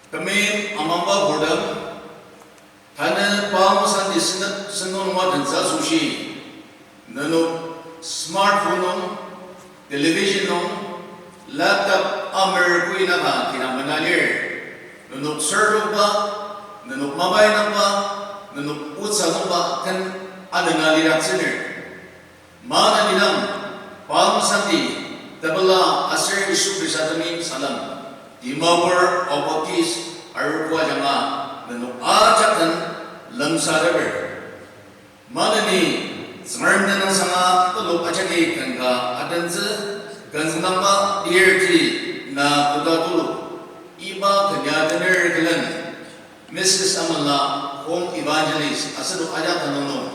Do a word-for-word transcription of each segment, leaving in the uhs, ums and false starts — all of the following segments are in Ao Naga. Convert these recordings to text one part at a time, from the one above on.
Temeim amangba purtem, tanü Palm Sunday sene-, sentong nung atentsü asoshi, nenok smartphone nung, television nung, laptop amer kuinaka kinamena lir, nenok sürtokba, nenok mapainangba, nenok otsa nungba ken anena lidaktsüner. Maneni dang, Palm Sunday, tepela aser Yisu Khrista temeim salem, Dimapur Ao Baptist arogo ajanga nenok ajak den lemsateper. Maneni Tsüngrem tenüngsanga telok ajaki ken ka atentsü, kenzüngdangba lirji na koda tulu. Iba kenya tener külen, Mrs Amala, Home Evangelist, asenok ajak tanü nung,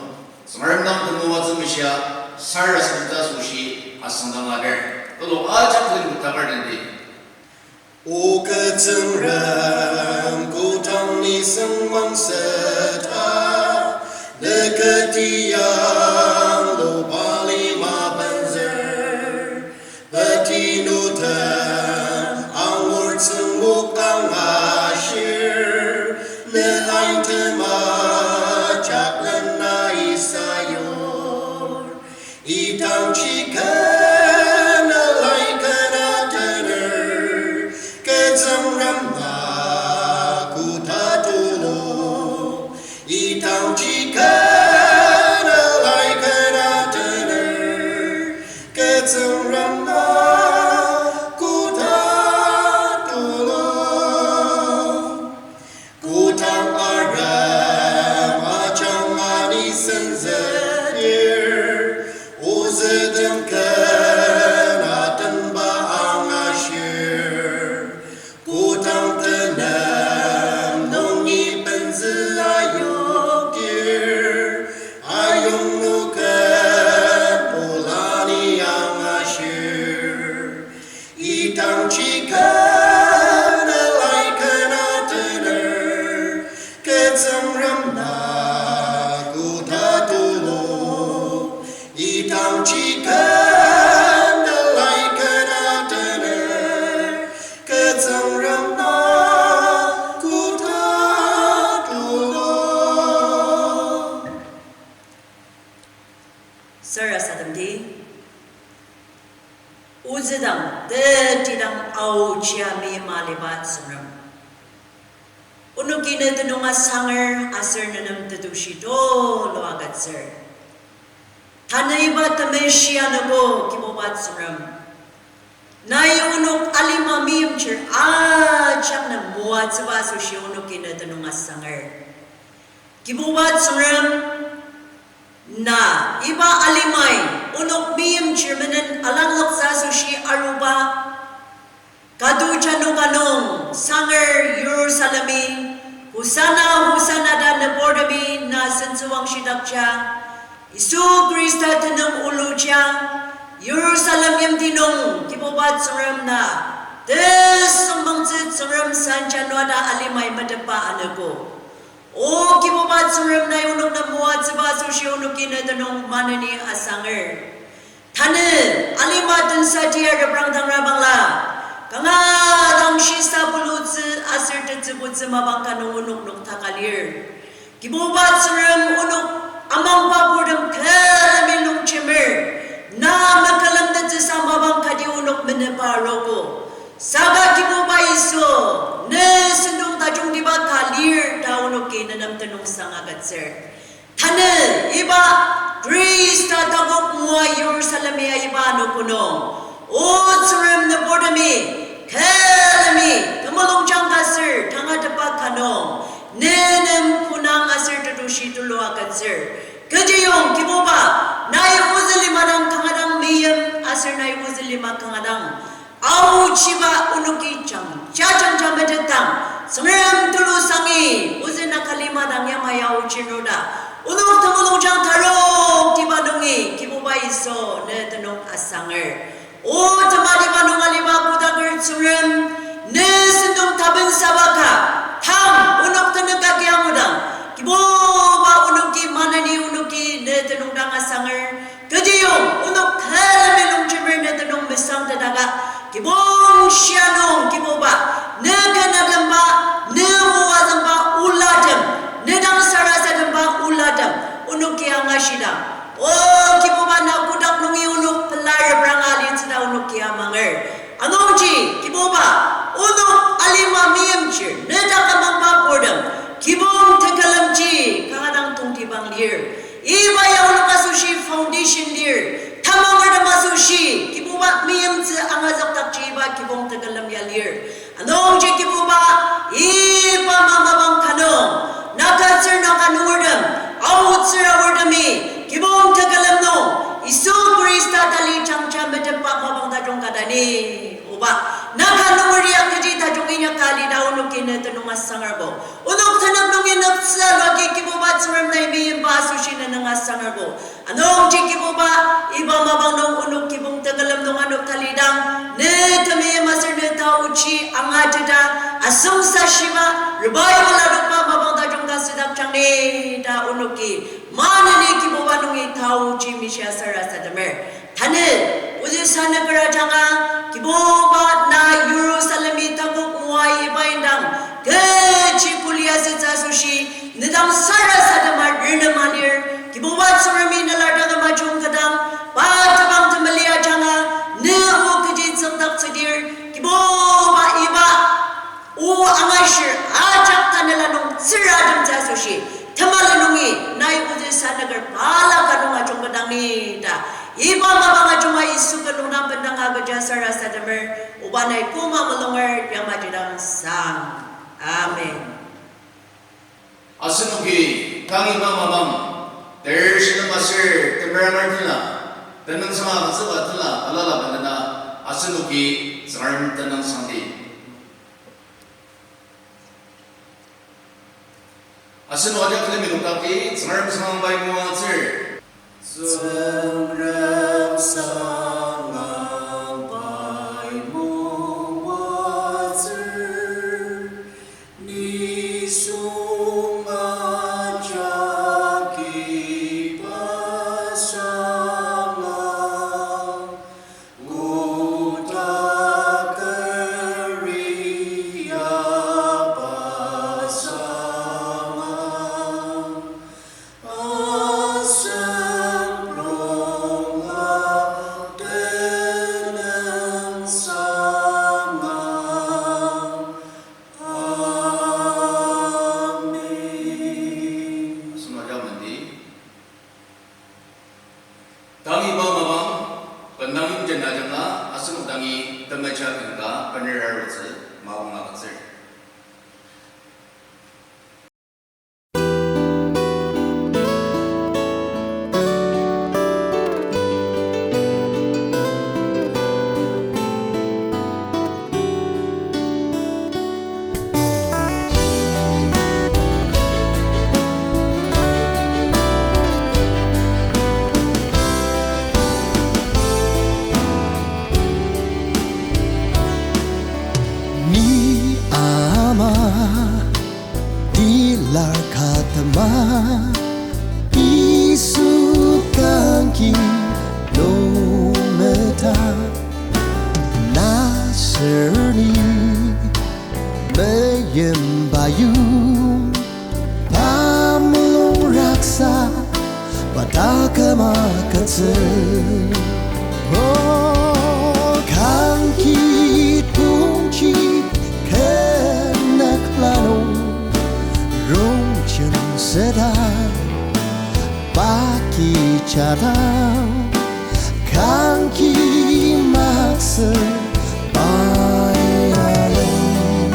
Tsüngrem dang temoatsü meshia, sarasademtsü asoshi asüngdang ader. Tulu ajak len kutaker tendi. O kü Tsüngrem, kodang nisung mangseta, ne kü tiang luba lima benzer. Peti nutem angur tsüngmuk angashir, ne ain tema jaklena isayor. Idangji ken alai ken atener, kü Tsüngrem na koda tulu. Idangji ken alai ken atener, kü Tsüngrem na koda tulu. Kodang arem ajanga ni senzütir, ozütem ken atenba angashir. Kodang tenem nungi benzü ayoktir, ayong nü ken ola ni angashir. Idangji ken alai ken atener, kü Tsüngrem na koda tulu. Idangji ken alai ken atener, kü Tsüngrem na koda tulu. Sarasademdi. Ozüdang, tetidang aochia meima aliba Tsüngrem, onoki ne tenüng asanger aser nenem tetushi tulu agütsür. Tanü iba temeshi anogo Kibuba Tsüngrem, nai onok alima meimchir ajak nem moatsüba asoshi onoki ne tenüng asanger. Kibuba Tsüngrem, na iba alimai onok meimchir menen alangloktsü asoshi aruba, kadu jano ka nung sanger Yirusalemi, Hosanna, Hosanna ta nüburtemi na sentsüwangshidakja, Yisu Khrista tenüng uluja, Yirusalem yimti nung Kibuba Tsüngrem na, tesüngmangtsü Tsüngrem sanjanua ta alimai metetba anogo. O Kibuba Tsüngrem, nai onok nem moatsüba asoshi onoki ne tenüng maneni asanger. Tanü alima tensa tia reprang tangra bangla, kanga dang shisa bulutsü aser tetsübutsü mapang ka nung onok noktaka lir. Kibuba Tsüngrem, onok amangba purtem külemi longjemer, na mekülem tetsüsa mapang kati onok menepa arogo. Saka Kibuba Yisu, ne sentong tajungtiba ka lir ta onoki nenem tenüngsang agütsür. Tanü iba Khrista takok moa Yirusalem ya iba anogo nung, O Tsüngrem, nüburtemi külemi temulungjang ka aser tangatetba ka nung, nenem künang aser tetushi tulu agütsür. Kechiyong Kibuba, nai ozü lima dang kanga dang meim aser nai ozü lima kanga dang aochiba onoki jangja jangja metetdang, Tsüngrem tulu sangi, ozü naka lima dang yamai aochir nüda, onok temulungjang taroktiba nungi Kibuba Yisu ne tenüng asanger. O tematiba nung aliba kodaker Tsüngrem, ne sentong tapensaba ka, tang onok tenük agi angudang, Kibuba onoki maneni onoki ne tenüng dang asanger. Kechiyong onok külemi longjemer ne tenüng mesangtetaka, kibong shia nung Kibuba, ne ken atemba, shidang, O Kibuba, na kotak nungi onok pela repranga alitsüta onoki amanger. Anungji Kibuba, onok alima meimchir ne taküm mangba purtem, kibong tekülemji kanga dang tongtibang lir. Iba ya onok asoshi foundation lir. Tamangertem asoshi Kibuba meimtsü angazükdakji iba kibong tekülem ya lir. Anungji Kibuba, iba mamabang ka nung, na katsür na ka nungertem, aotsür aortemi, kibong tekülem nung, Yisu Khrista tali jangja metetba mapang tajung ka dani, Oba, na ka nunger ya kechi tajung inyaka alida onoki ne tenüng asangerbo. Onok tenük nungi nüktsü aloki Kibuba Tsüngrem nai meimba asoshi ne nüng asangerbo. Anungji Kibuba, iba mapang nung onok kibong tekülem nung ano talidang, ne temeim aser ne taochi angateta, asüngsa shiba, revival adokba mapang tajung ka südakjang ni ta onoki maneni Kibuba nungi taochi mishia sarasademer. Tanü, ozü sanüker ajanga, Kibuba na Jerusalemi takok moa iba indang, kechi kuli asütsü asoshi, ne dang sarasadema renema lir, Kibuba Tsüngremi ne lar dang majung kadang, pa tebang temeli ajanga, ne o kechi tsüngdaktsüdir, Kibuba iba, o angashir ajak tanela nung tsüra ajemtsü asoshi, temela nungi, nai ozü sanüker balaka nung ajung kadang ni ta. Iba mapang ajunga Yisu külung dang bendanga kecha sarasademer, Oba nai koma mulunger yamaji dang sang. Amen. Asenoki tangi mapang mapang, ter shilem aser temeranger tenla, tenüngsang agütsüba tenla balala balala, asenoki Tsüngrem tenüngsangdi. Asenok ajak külemi nokdakji Tsüngrem sangam pai moatsür. Tsüngrem sangam pai moatsür, nisung ajak iba sangam. Amen. Asenok ajak mendi. Tangi mapang mapang, bendang yimjen ajanga, asenok dangi temeja ken ka bener arutsü, mapang agütsür. Ni ama, tilar ka tema, Yisu kangki lometa, na sürni meyimba yong, pa mulung raksa, pa taküm agütsü. O kangki tongji kü nükla nung, rongjen süda pa kija dang, kangki maktsü pai alung.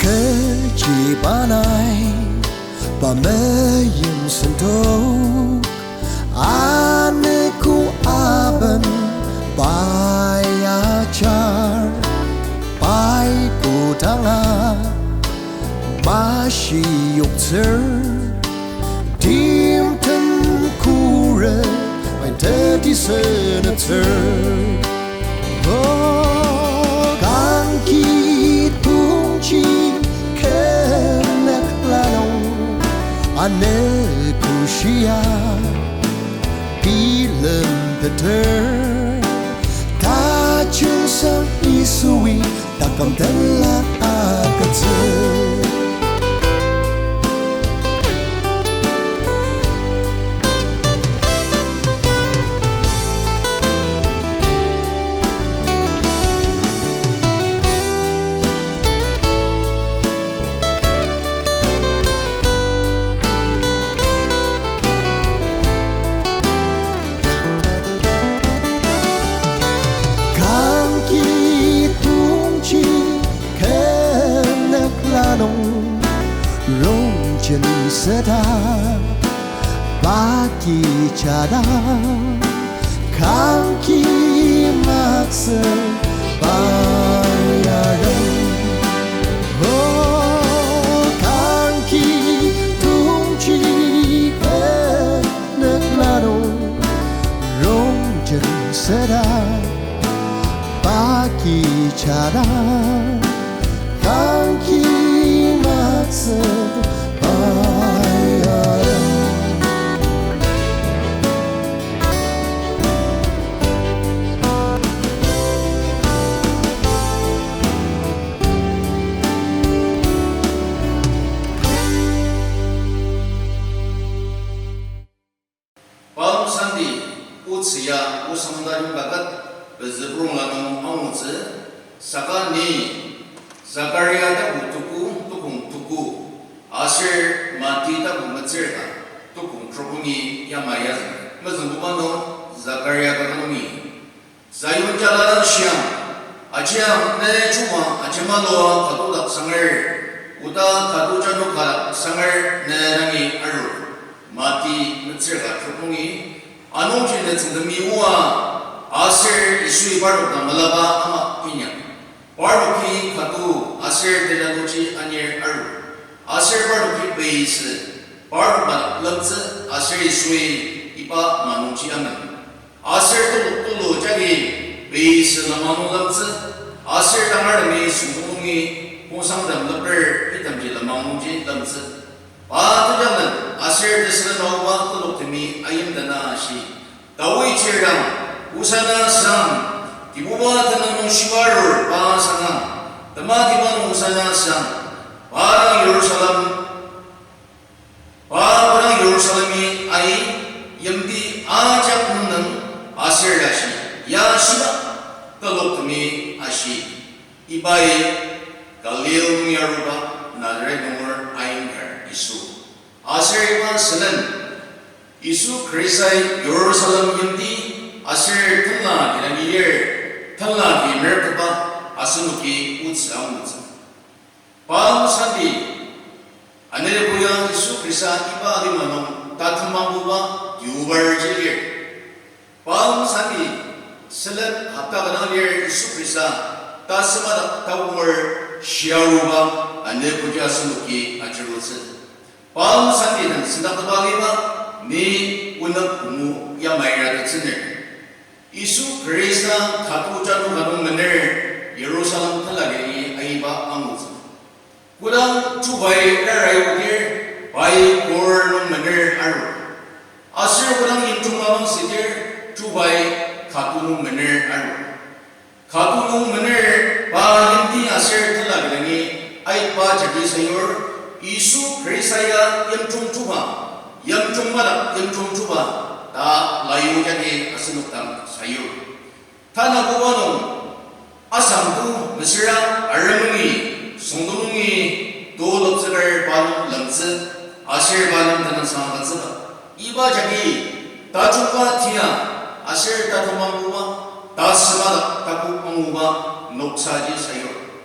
Kechiba nai pa meyim sentong, anogo aben pai ajar, pai kodanga mashi yoktsür, timtem kure pai teti seneptsür. O kangki tongji kü nükla nung, anogo shia bilemteter, Chungsang Yisui taküm tenla agütsü. Kangki tongji kü nükla nung rongjen süda pa ki jadang, kangki maktsü pa yarem. O kangki tongji kü nükla nung rongjen süda pa ki jadang, kangki maktsü pa yarem. Palm Sunday otsü ya osangda yongkaket pezü purongla nung angutsü, saka ni Zakaria tapu tuku, tukong tuku, aser Mati tapu metsür ka, tukong trok nungi yamai yazüng. Mezüngbuba nung Zakaria ka nungi Zion jala dang shiang, ajiang ne chuma ajemalua katodak sanger, oda kato jano ka sanger ne dangi arur. Mati metsür ka trok nungi, anungji ne tsüngdemi oa, aser Yisui parnok dang malaba ama inyang. Parnoki kato aser tejanoji anir arur. Aser parnoki peisü, parnok madak lemtsü aser Yisui iba manungji angen. Aser telok tulu jagi peisü lenmang nung lemtsü, aser tangar demi süngdong nungi kongsangtem leper itemji lenmang nungji lemtsü. Pa tejanglen aser tesülen aoba teloktemi ayimdena ashi, Dawid chir dang, Hosanna sang, Kibuba tenüng nung shiba arur pa sangang, tematiba nung Hosanna sang, pa dang Jerusalem, pa kodang Jerusalemi ai, yimti ajak nungnung aser ashi, ya shiba, teloktemi ashi, ibai Galil nungi aruba Nazaret nunger ainger Yisu. Aser iba sülen, Yisu Khristai Jerusalem yimti aser tenla kidangi lir, tenla ki merkaba asenoki otsü angutsü. Palm Sunday, anepuya Yisu Khrista iba alima nung tatemangbuba Deobarji lir. Palm Sunday, sülen hopta kidang lir Yisu Khrista tasüma dak takonger shiaruba anepuji asenoki ajirutsü. Palm Sunday den sendaktepa aliba ni onük pungu yamai ratettsüner. Yisu Khrista kato jano ka nung mener Jerusalem tenla kidangi aiba angutsü. Kodang chubai rarai odir, pai kor nung mener arur. Aser kodang yimjung mapang südir, chubai kato nung mener arur. Kato nung mener pa yimti aser tenla kidangi aiba jagi sayur, Yisu Khrista ya yimjung chuba, yimjung madak yimjung chuba, ta layu jagi asenok dang sayur. Tanabuba nung, asangbu mesüra arem nungi, süngdong nungi, to lepzüker pa nung lemtsü, aser pa nem tenüngsang agütsüba. Iba jagi, tajungba tia, aser tatemangbuba, tasüba dak takok anguba, noksaji sayur.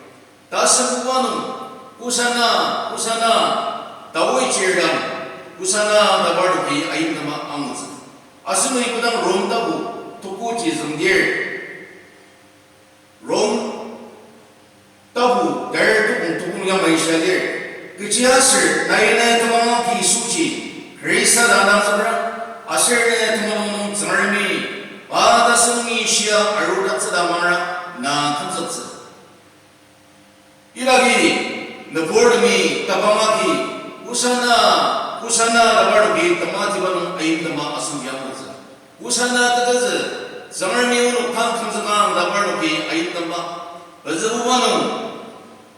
Tasembuba nung, Hosanna, Hosanna, Dawid chir dang, Hosanna ta parnoki ayimtema angutsü. Asenok iba dang Rom tapu tuku ji züngdir. Rom tapu ter tukong tukong yamai shia lir. Kechiaser nai ne temang agi Yisuji, Khrista ta nangzüker, aser ne temulung nung Tsüngremi, pa tasünungi shia arudaktsü ta mangra na kümzüktsü. Idagi, nüburtemi tapang agi, Hosanna, Hosanna ta parnoki tematiba nung ayimtema asenoki angutsü. Hosanna tetezü, Tsüngremi onok tang kümzükang ta parnoki ayimtemba. Pezübuba nung,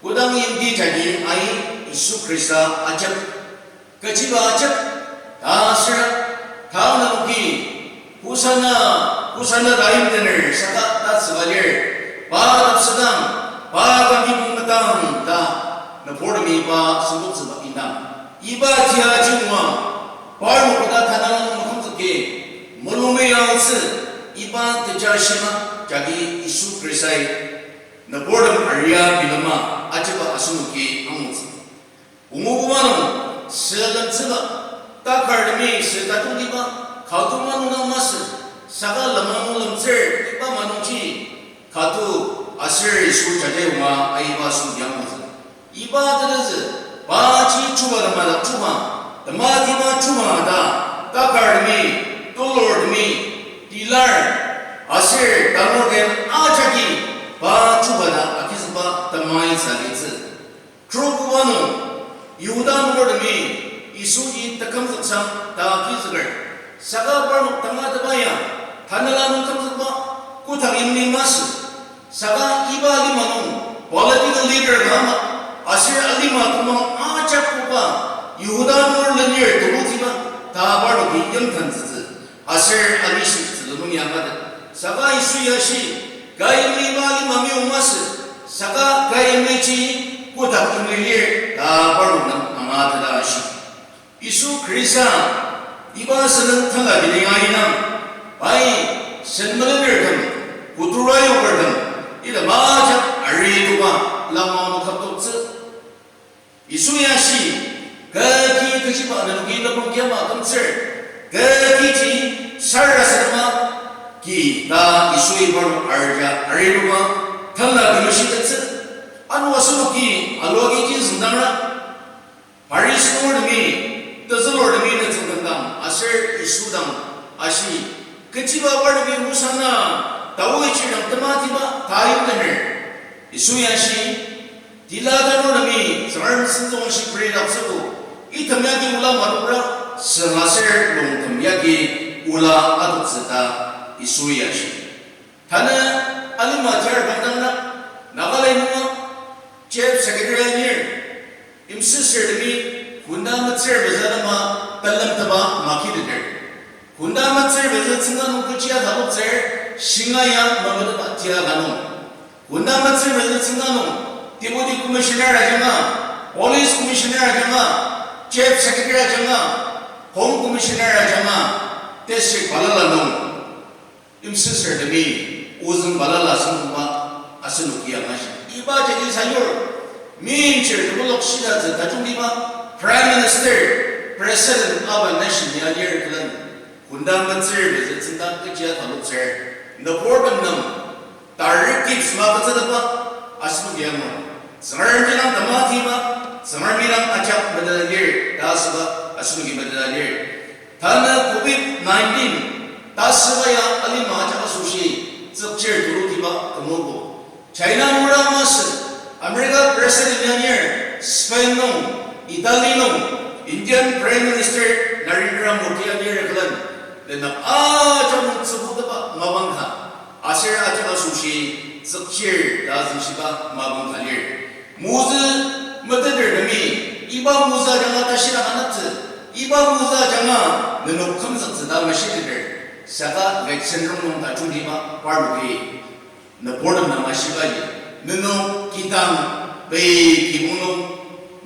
kodang yimti jagi ai Yisu Khrista ajak, kechiba ajak, ta süra, tang nenoki, Hosanna, Hosanna ta ayimtener saka tatsüba lir, pa tapsedang, pa kangkibong metang ta, nübortemi pa sentoktsüba indang. Iba tia jungwa, parnok koda tanela nung makümzüki, mulungi aotsü, iba teja shima jagi Yisu Khristai nübortem aria bilema ajaba asenoki angutsü. Pungu küma nung, sülemtsüba, takartemi sü tajungtiba, katu manung dang masü, saka lenmang nung lemtsür, iba manungji, katu aser Yisu jaja yonga aiba asenoki angutsü. Iba tenüzü, paji chuba tema dak chuba, tematiba chuba ta, takartemi, tulurtemi, tilar, aser tanurtem ajaki, pa chuba ta agizükba temaitsü agitsü. Trok oa nung, Yihuda nungertemi Yisuji tekümzüksang ta agizüker. Saka parnok tangatetba ya, tanela nung kümzükba, kotak yimli masü. Saka iba lima nung, political leader ka ama, aser alima kümang ajak koba, Yihuda nunger lenir tulutiba, ta parnoki yimtentsütsü. Aser alishi tzülu nung yangadi. Saka Yisu ya shi, kü yimli iba lima meyong masü, saka kü yimliji kotak yimli lir, ta parnok nem angateta ashi. Yisu Khrista, iba sülen tala kidang ainang, pai, sen melenertem, kutura yokertem, ita majak ari tuba, lama nung kaptoktsü. Yisu ya shi, kü ki kechiba nenoki lepong kiama kümtsür, kü kiji sarasadema ki ta Yisui parnok arja ariruba, tala kümshitettsü. Ano asenoki alua kiji züngdangra, Pharisi nungertemi, tezülurtemi nütsüngdang aser Yisu dang ashi, kechiba parnoki Hosanna, Dawidi chir dang tematiba ta yimtener. Yisu ya shi, tila tanurtemi Tsüngrem sentong shi peridaktsübo, item yagi ola madokra, süngaser lungtem yagi ola adoktsü ta Yisu ya shi. Tanü alima jar bangdangdak, Nagaland nunga, Chief Secretary anir, yimsüsürtemi, kunda metsür pezü atema, pelemteba makiteter. Kunda metsür pezü tsüngda nung kechi ataloktsür, shinga ya mameteba tia ka nung. Kunda metsür pezü tsüngda nung, Deputy Commissioner ajanga, Police Commissioner ajanga, Chief Secretary ajanga, Home Commissioner ajanga, district balala nung. Yimsüsürtemi, ozüng balala sentongba, asenoki angashi. Iba jagi sayur, meimchir tebulok shidatsü tajungtiba, Prime Minister, President aba nation ya lir külen, kunda metsür pezü tsüngda kechi ataloktsür, nübortem nem, tariki süma agütsütepba, asenoki angur. Tsüngrem dang tematiba, Tsüngrem dang ajak meteta lir, ta asüba, asenoki meteta lir. Tanü covid nineteen, ta asüba ya alima ajak asoshi, tsükchir tulutiba temogo. China nungra masü, America President ya lir, Spain nung, Italy nung, Indian Prime Minister Narendra Modi ya lir külen, tenük ajak nung tsübuteba mapang ka. Aser ajak asoshi tsükchir ta züngshiba mapang ka lir. Mozü metetertemi, iba mozü ajanga tashidak anaptsü, iba mozü ajanga nenok kümzüktsü ta meshiteter, saka vaccine rongnung tajungtiba parnoki, nübortem dang ashibaji, nenok kidang pei kibong nung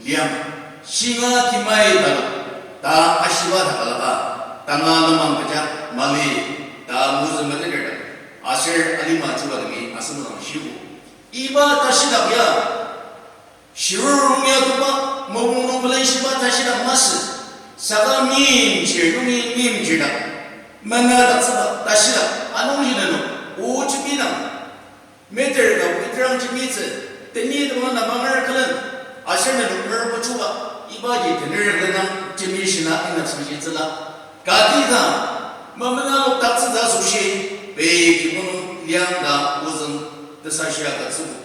liang, shinga kimai talok, ta ashiba takalaka, tanga lenmang kecha mali, ta mozü metetertem, aser alima chubatemi asenok dang shibo. Iba tashidak ya, shiruru nung ya koba, mopung nung pelenshiba tashidak masü, saka meimchir nungi meimchir dak, menadaktsüba tashidak, anungji nenok, o jembidang, meter ka meter ang jembitsü, teni tebang na mangar külen, aser nenok mer buchuba, ibaji tener külen ang jembi shina inyak sangshitsüla. Kati ta, mamena lokdaktsütsü asoshi, pei kibong nung liang ta ozüng tesashia ka tsübo.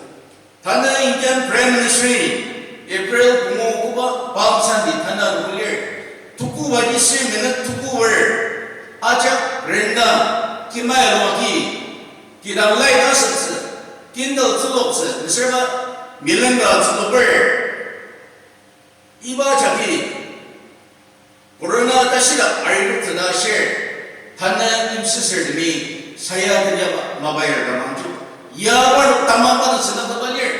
Tanü Indian Prime Minister-i April pungu koba Palm Sunday tanü nung lir, tuku baji ser minute tuku ver, ajak renda kimai alua agi, Kidang light asütsü, candle tsüloktsü, mesüra milenga tsüloker. Iba jagi corona tashidak aridoktsü ta shir, tanü yimsüsürtemi saya tenyaba mapair tamangju. Ya parnok tamang parnok sünataba lir.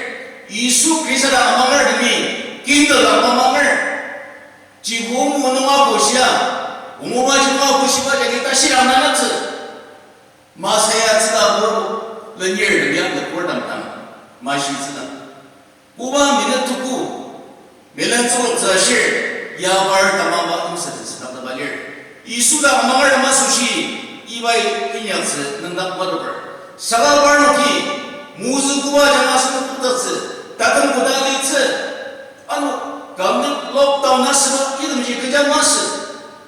Yisu Khrista dang amangertemi, candle dang amanger. Jibo omo nunga koshia, omo maji nunga koshiba jagi tashi ananatsü. Masaya tsüla bor, lenir lemyang le bor dam dang, mashi tsüla. Koba minute tuku, milen tsürok tsü ashir, ya par tamaba imsa tsü sünataba lir. Yisu dang amanger ama asoshi, ibai inyaksü nüngdak madoker. Saka parnoki, mozü koba jang asenok kotatsü, taküm koda litsü. Ano, government lockdown asüba, itemji kecha masü.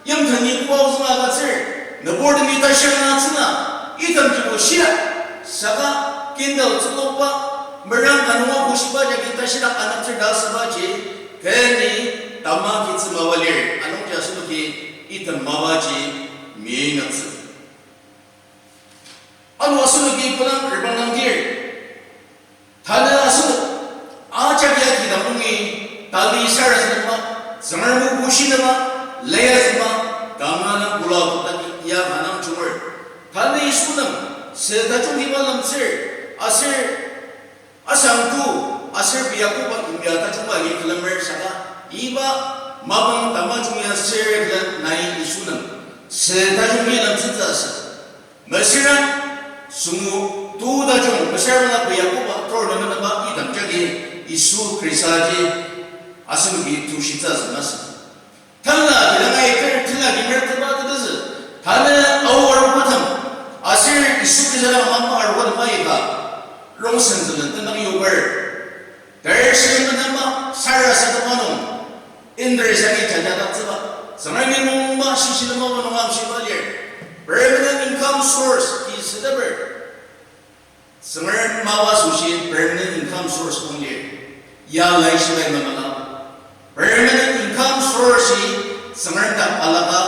Yimten ni koba ozüng agütsür, nübortemi tashi anatsü na, itemjibo shia. Saka candle tsülokba, merang ka nunga koshiba jagi tashidak anaptsür ta asübaji, keni tamang kitsü mapa lir, anungji asenoki item mapaji meinaktsü. Ano asenoki kodang reprangdangdir, tanü asenok ajak ya kidang nungi tali sarasadema, Tsüngrem o bushidema, leazüma, kanga dang kula tokdaki ya manang junger. Tanü Yisu nem, sü tajungtiba lemtsür, aser asangtu, aser biakoba imbia tajungba agi külemer saka, iba mapang tamajung ya ser külen nai Yisu nem, sü tajungti lemtsütsü asü. Mesüra, süngu, tu tajung, mesüra na biakoba, tor nemenaba, item jagi, Yisu Khristaji, asenoki tushitsü asü masü. Tanla, kidangai ter, tila kimer teba tetezü. Tanü, au arubatem. Aser Yisu Khrista dang mama arubatem aika. Rongsen zülen tenang yoker. Ter shilem tenangma, sarasadema nung. Indre sagi jajadaktsüba. Tsüngremi mungba shishilema nung amshiba lir. Permanent income source ki süteper. Tsüngrem mapa asoshi permanent income source kong lir. Ya laishibai mamala. Permanent income source-i Tsüngrem dang alaka,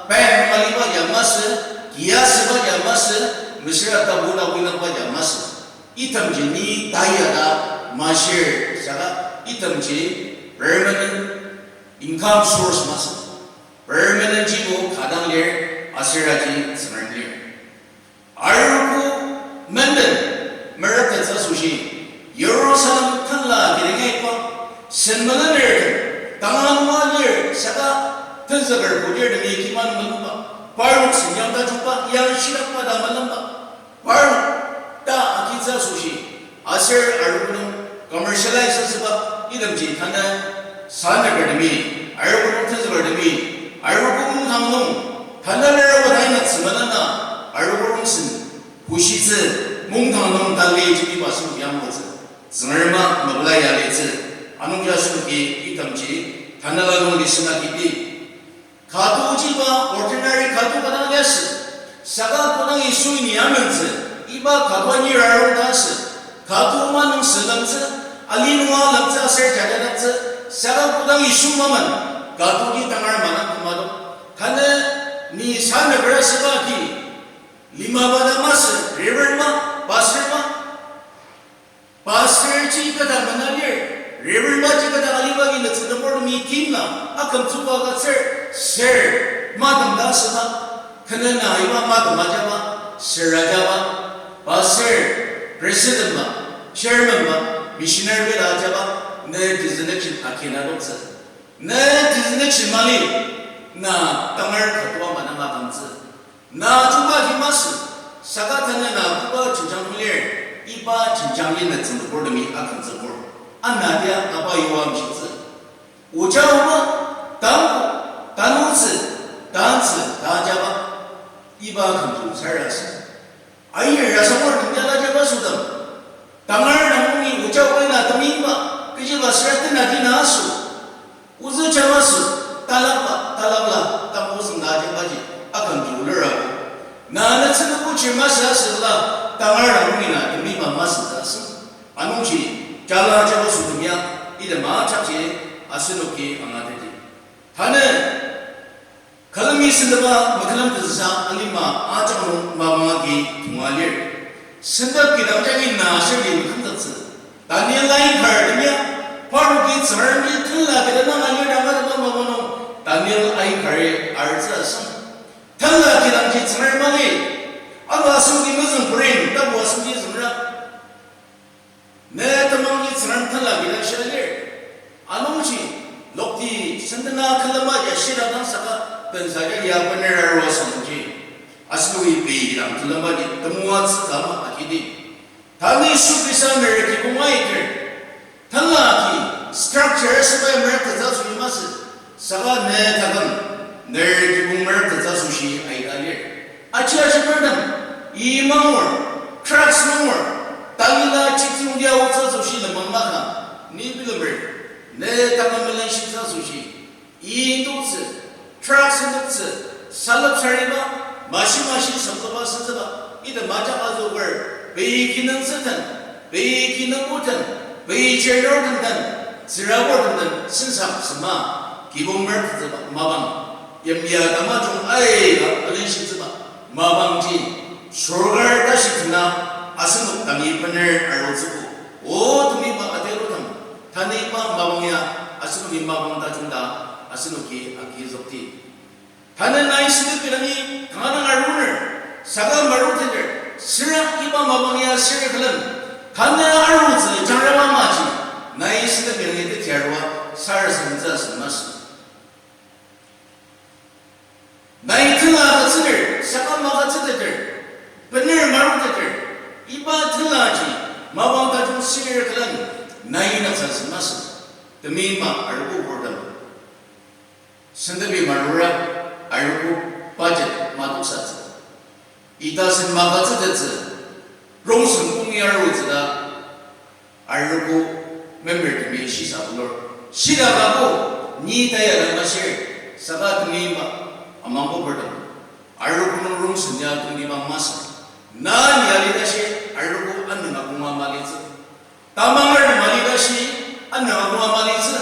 bank aliba ya masü, kia süba ya masü, mesüra tabu tabu inaba ya masü. Itemji ni tayada mashir saka itemji permanent income source masü. Permanent jibo kadang lir, asüraji Tsüngrem lir. Arogo menden mereptettsü asoshi, Jerusalem tenla kirenga iba, sen melener, tanga nunga lir, saka tenzüker putir temi kima nung melemba, parnok sen yang tajungba, yang shirakba ta melemba, parnok ta agitsü asoshi, aser arogo nung commercialize asüba, itemji tanü sanüker temi, arogo nung tenzüker temi, arogo mungdang nung, tanü lir awa taina tsümelena, arogo rongsen, pushitsü, mungdang nung tali jiniba asen yanglutsü, Tsüngrema mepela yalitsü, anungji asenoki itemji, tanela nung lisena kiti. Katojiba ordinary kato kadang liasü. Saka kodang Yisui ni amentsü, iba kato anir arung ta asü. Kato manung sülemtsü, ali nunga lemtsü aser jajadaktsü. Saka kodang Yisu maman, katoji tangar manang kümadok. Tanü ni sanüker asüba agi, limaba ta masü, reverend ma, pastor ma. Pastor ji kata mena lir, reverend ma ji kata aliba agi netsü nübortemi timla, akümtsüba agütsür, ser, matem ta asüba, kü nena iba matem ajaba, ser ajaba, pastor, president ba, chairman ba, missionary bela ajaba, ne designation agi na doktsü. Ne designation mali, na tangar katoa manang akümtsü. Na chuba ji masü, saka tanü na koba jenjang nung lir, iba jenjang ji netsü nübortemi akümtsübur. Ana dia aba yua amshitsü. Oja oba, tangko, tanutsü, tantsü, tajaba, iba kümtsü sarasadem. Ayer asamar nung jala jaba südang. Tangar nungi oja oba na temeiba, kechiba süra tena dina aso. Ozü jaba sü, talaba, talabla, tamu züngda jabaji, akümji ulura. Na netsü nübuji masü asüla, tangar nungi na temeiba masü ta asü. Anungji, jala jaba südem ya, idema jakji, asenoki angateti. Tanü, külemi sendaba mekülem tezüsa alima ajak nung mapang agi tunga lir. Sentep kidang jagi na aser lim kümzüktsü. Daniel aikartem ya, parnoki Tsüngremi tenla kidang dang alir dang atema mapang nung, Daniel aikari artsü asem. Tenla kidangji Tsüngrem mali, ano asenoki mezüng kurin, tapu asenoki züngra. Ne temangji Tsüngrem tenla kidang shia lir. Anungji, lokti sentena külema ya shira dang saka tensa ya ya bener arua asüngji. Asenoki pei kidang külema ji temoatsü kama akidi. Tanü Yisu Khrista ner kibong aiter. Tenla agi structure asüba mertettsü asoshi masü. Saka ne taküm ner kibong mertettsü asoshi aika lir. Aji aji mertem, i mangur, drugs mangur, talila chikti yongdi aotsü asoshi lenmang maka, ni bilemer, ne taküm melenshitsü asoshi. I indoktsü, drugs indoktsü, salep sariba, mashi mashi sempaba senzüba, item ajak azoker, pei kinungtsü den, pei kinungpo den, pei chernur den den, tsüraburtem den, sensa sema, kibong mertettsüba mapang, yimya tamajung aika melenshitsüba mapangji, sorkar tashi tena asenok dangi bener arutsüogo. O temiba atianutem, tanü iba mapang ya asenoki mapang tajung ta asenoki agizükdi. Tanü nai sentep kidang ji kanga dang aruner, saka maruteter, süra iba mapang ya süra külen, tanü arutsü jangraba maji, nai sentep kidang ji teti arua sarasademtsü asem masü. Nai tenla agütsüter, saka magütsüteter, bener maruteter, iba tenlaji mapang tajung süra külen, nai naksa asem masü. Temeiba arogo purtem, sentepi marura, arogo budget matoksatsü. Ita sen magütsütettsü, rongsen kongi arutsü ta, arogo membertemi shisa bulur. Shidakako, ni taya dang ashir, saka temeiba amangba purtem, arogo nung rongsen ya tongtibang masü. Na ni alitashi, arogo anünga konga malitsü. Tamanger mali tashi, anünga konga malitsü.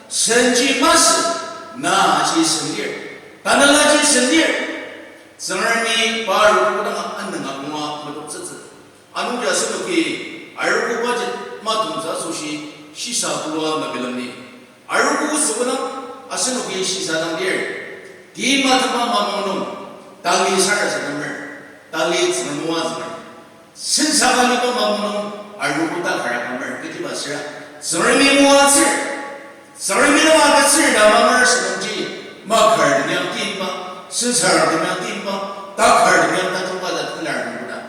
Senji masü, na aji sen lir, tanelaji sen lir. Tsüngremi pa arogo kodanga anünga konga metoktsütsü. Anungji asenoki arogo budget matomtsü asoshi shisa bulua mabilemdi. Arogo sübonang asenoki shisa dang lir. Tima tema mapang nung, tali sarasademer, tali Tsüngrem moatsümer. Sensa ka liba mapang nung, arogo takar akümer, kechiba süra, Tsüngremi moatsür. Tsüngremi nung agütsür ta mamer asünungji, makartem ya timba, sensartem ya timba, takartem ya tajungba ta tilar nungkoda.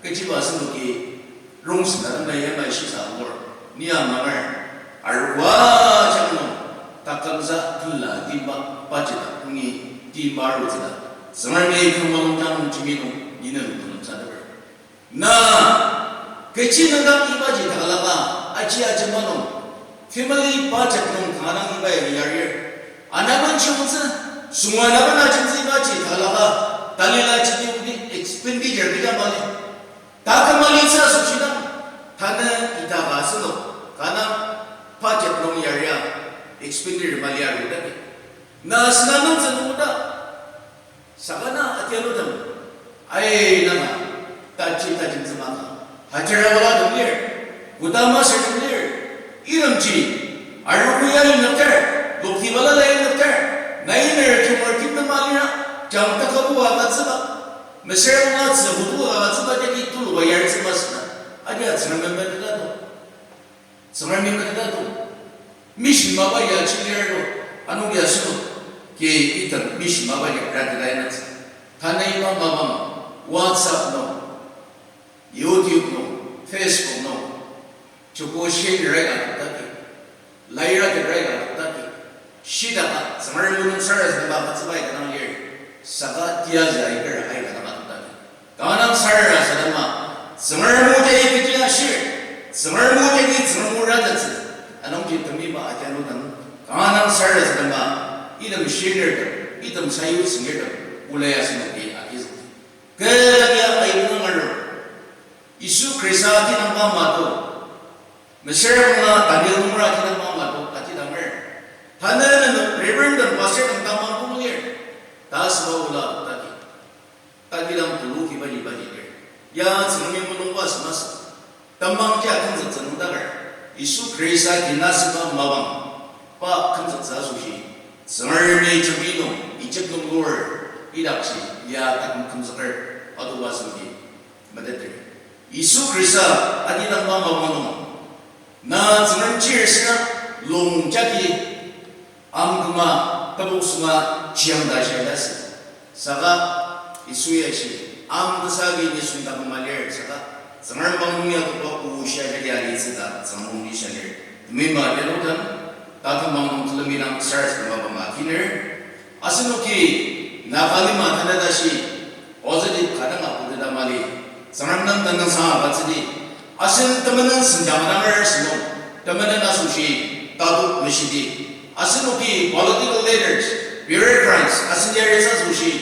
Kechiba asenoki rongsen ta temei yamai shisa angur, ni amanger, arogo ajak nung, takümsa tenla timba, budget a nungi timba arutsü ta, Tsüngremi küm malongjang nung jimbi nung, ni nem külemsateper. Na, kechi nüngdang ibaji takalaka, aji ajema nung, family budget nung kanga dang iba ya yarir. Anaben chiyungtsü, sungwa anaben ajemtsü ibaji takalaka, talila jidi yongdi expenditure kecha mali. Taküm malitsü asoshi dang, tanü ita ka asenok, kanga budget nung yaria, expenditure mali arudaki. Na sena nungtsü nungkoda, saka na atianutem, ai nanga, taji tajemtsü maka, hajira walatem lir, koda masürtem lir, itemji, arogo ya inükter, lokti balala inükter, nai ner jungor timtem alira, jang takabu agütsüba, mesüra nunga tsü hutu agütsüba jagi tuluba yaritsü masüna, adia Tsüngremi meteta to. Tsüngremi meteta to. Mission mapa ya chilirto. Anungji asenok, ke item mission mapa ya rateta inatsü. Tanü iba mapang, WhatsApp nung, YouTube nung, Facebook nung, joko share rai atokdaki, laira ke rai atokdaki, shidaka Tsüngrem mulung sarasadema agütsüba aika dang lir, saka tiyazü aiker aika dang atokdaki. Kanga dang sarasadema, Tsüngrem o jagi kechi ashir, Tsüngrem o jagi Tsüngrem o ratettsü, anungji temeiba atianutem, kanga dang sarasadema, item shirtem, item sayutsü ngirtem, olai asenoki agizükdi. Kü ya aibinung arur. Yisu Khrista kidang pa mato. Mesüra nunga Daniel nungra kidang pa mato, katidanger. Tanü nenok Reverend den Pastor den tamang kong lir. Ta asüba ola atokdaki. Takidang tulu kibaji baji lir. Ya Tsüngremi mulungba asü masü. Temang ja kümzüktsü nüngdaker. Yisu Khrista kinasüba mapang. Pa kümzüktsü asoshi. Tsüngremi jembi nung Egypt nung lur idakji ya taküm kümzüker adoba asüdi meteter. Yisu Khrista atidangba mapang nung. Na Tsüngrem chir sina long jagi Amküma tebok sünga chiang ta shia ta sü. Saka Yisui ashi, amkasa agi nisung taküm ma lir, saka Tsüngrem bang nung ya koba o shia jagi alitsü ta Tsüngrem nung shia lir. Temeiba tenotem, tatem bang nung telemidang sarasadema bang akiner. Asenoki Nagalima tanü tashi, positive ka dang aputeter ta mali. Tsüngrem nem tenüngsang agütsüdi. Asen temenen senjang adanger sünung, temenen asoshi tatok meshidi. Asenoki political leaders, bureaucrats, asen yari asoshi,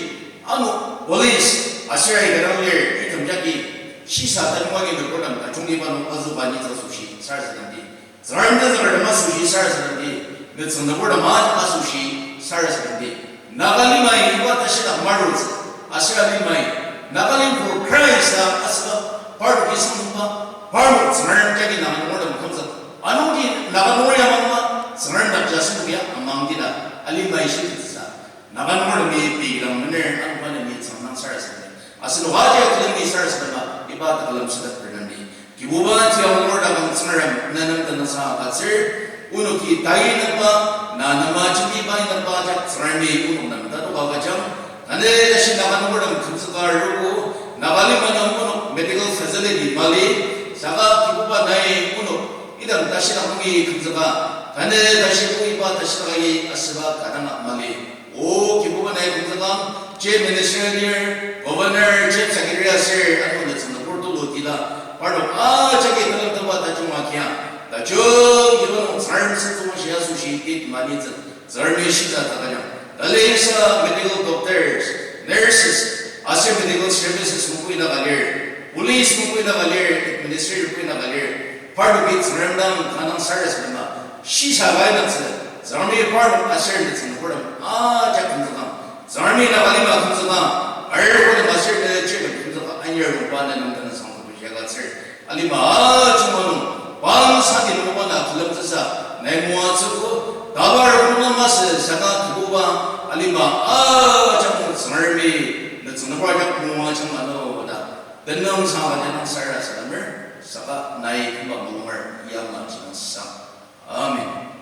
ano police, aser aika dang lir, item jagi, shisa tanung agi nübortem tajungtiba nung azüba ni asoshi sarasademdi. Tsüngrem tenzüker tem asoshi sarasademdi, nütsüng nübortem ajak asoshi sarasademdi. Nagalimai iba tashidak marutsü, aser alimai, Nagalim for Christ ta asüba, parnoki sangzüngba, parnok Tsüngrem jagi Naga nungertem kümzük. Anungji Naga nunger ya mangma, Tsüngrem dak jasen ya amangdi ta, alimai shitsüsa. Naga nungertemi pei dang mener, anungba nemi tsangdang sarasadem. Asenok ajak külemi sarasadema, iba takülem südak pernandi. Kibuba tiang nungertem Tsüngrem, na nem tenüngsang agütsür, onoki tai nükba, na nem ajaki pai nükba ajak Tsüngremi onok nem tatok agüjang. Tanü tashi Naga nungertem kümzüka arogo, Nagalima nung onok medical facility mali, saka Kibuba nai onok idang tashi nungi kümzüka, tanü tashi o iba tashi nungi asüba kadanga mali. O Kibuba nai kümzükang, Chief Minister lir, Governor, Chief Secretary aser, ano nütsüng nübur tulu tila, parnok ajaki talang taba tajung akia, tajung Kibuba nung Tsüngrem sentong shia asoshi tit manitsü, Tsüngremi shisa takajang. Talisa medical doctors, nurses, aser medical services nungbo idaka lir, police nungbo idaka lir, administrator nungbo idaka lir, parnoki Tsüngrem dang kanga sarasadema, shisa bai nangtsü, Tsüngremi parnok aser nütsüng nüburtem ajak kümzükang, Tsüngremi Nagalima kümzükang, arogo nem aser ne chirtem kümzükang, anyar nungba ne nung tenüngsang nübo shia agütsür. Alima ajunga nung, bang sadi nungba na külemtsüsa, nai moatsüogo, tabar nungba masü saka Kibuba, alima ajak nung Tsüngremi, nütsüng nübur ajak moajang ano ta, tenüngsang agüja nung sarasademer, saka nai kümba mulunger yama jinung sang. Amen.